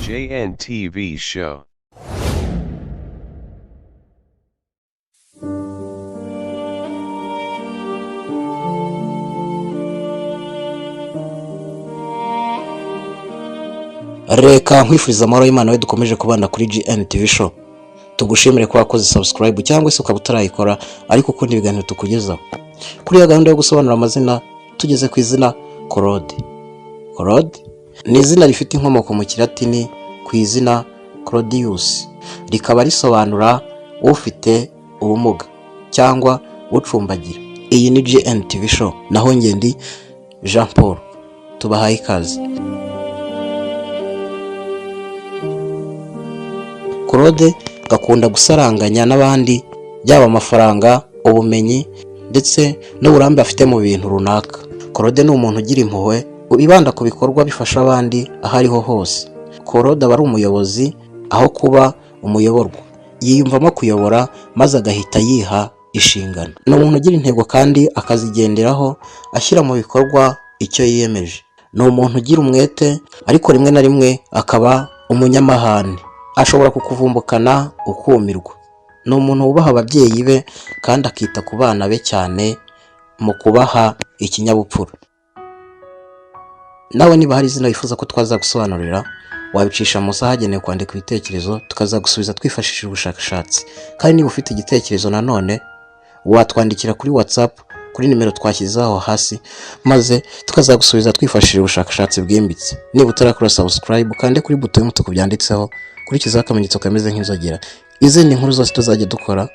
JNTV Show. Reka nkwifuriza amahoro y'Imana we dukomeje kubana kuri GNTV Show. Tugushimire ko wakoze subscribe cyangwa se ukaba utarayikora ariko ukunda ibiganiro tukugezaho. Kuri iyo gahunda yo gusobanura amazina, tugeze ku izina Claude. Claude ni izina rifite inkomoko mu Kilatini ku izina Claudius, rikaba risobanura ufite ubumuga cyangwa ucumbagira. Iyi ni GNTV Show, naho njye ndi Jean Paul. Tubahaye ikaze. Claude gakunda gusaranganya n'abandi, byaba amafaranga, ubumenyi ndetse n'uburambe afite mu bintu runaka. Claude ni umuntu ugira impuhwe, wibanda ku bikorwa bifasha abandi aho ariho hose. Claude aba ari umuyobozi aho kuba umuyoborwa. Yiyumvamo kuyobora maze agahita yiha inshingano. Ni umuntu ugira intego kandi akazigenderaho, ashyira mu bikorwa icyo yiyemeje. Ni umuntu ugira umwete ariko rimwe na rimwe akaba umunyamahane. Ashobora kukuvumbukana ukumirwa. Ni umuntu wubaha ababyeyi be kandi akita ku bana be cyane mu kubaha ikinyabupfura. Nawe niba hari izina wifuza ko twazagusobanurira, wabicisha munsi ahagenewe kwandika ibitekerezo, tukazagusubiza twifashishije ubushakashatsi. Kandi niba ufite igitekerezo nanone, watwandikira kuri WhatsApp kuri nimero twashyize aho hasi, maze tukazagusubiza twifashishije ubushakashatsi bwimbitse. Niba utarakora subscribe, ukande kuri buto y'umutuku byanditseho, kurikizaho akamenyetso kameze nk'inzogera. Izindi nkuru zose tuzajya dukora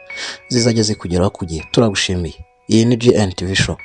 zizajya zikugeraho ku gihe. Turagushimiye. Iyi ni GNTV Show.